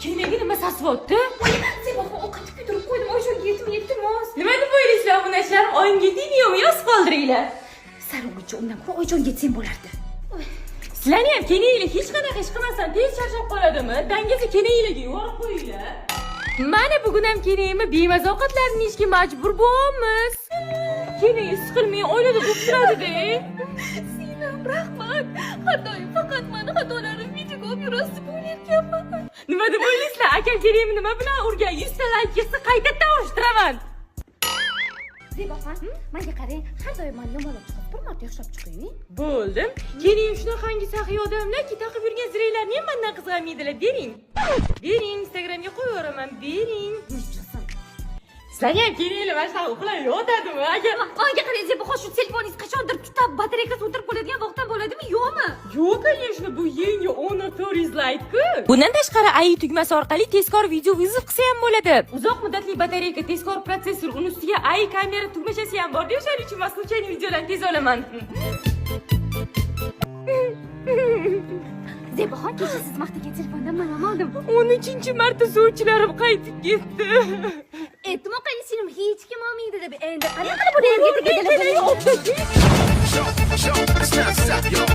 Keynagi nima sasvyapti? Voy, Zebaxon, ovqatni kuydirib qo'ydim, Oyijonga yetmay, iltimos. Nima deb o'ylaysizlar, obunachilarim? Oyimga yetaymi, yo'qmi? Yozib qoldiringlar. Sarog'icha, undan ko'ra Oyijonga yetsang bo'lardi. Sizlarni ham keniylar hech qanaqa ish qilmasdan tez charchab qoladimi? Dangasa keniylarga yuborib qo'yinglar. Mana bugun ham keniyimni bemaza ovqatlarni yeyishga majbur bo'lamiz. Keyin siqilmay oilada bo'lib turadi-da. Singlim, rahmat. Har doim faqat mani xatolarim videoga olib yurasiz deb o'ylayotganman. Nima deb o'ylaysizlar? Akam keniyimni nima bilan urgan? 100 ta layk yig'sa, qaytadan urishtiraman. Zebaxon, menga qarang, har doim mani yomonlab chiqasiz, bir marta yaxshilab chiqing. Bo'ldim. Keling, shunaqangi saxiy odamlarki, taqib yurgan ziranglarni ham mandan qizg'anmaydilar. Bering. Bering, Instagramga qo'yaveraman. Bering. Chiqsin. Sizlarga ham kelinglar, mana shunaqa uxlab yotadimi? Agar Menga qarang, Zebaxon, shu telefoningiz qachondir tutab, batareykasi o'tirib qoladigan vaqtdan bo'ladimi, yo'qmi? Yo'q, конечно, bu yangi Honor 4 Lite-ku. Bundan tashqari, AI tugmasi orqali tezkor video вызов qilsa ham bo'ladi. Uzoq muddatli batareyka, tezkor protsessor, uni ustiga AI kamera tugmachasi ham bor. O'shaning uchun men случайный videolarni tez olaman. Zebaxon, kecha siz maqtagan telefondan man ham oldim. 13-marta sovchilarim qaytib ketdi. Aytdim, singlim, hech kim olmaydi deb. Endi qanaqa qilib buni yerga tegadilar? Show, Snap, snap, yo.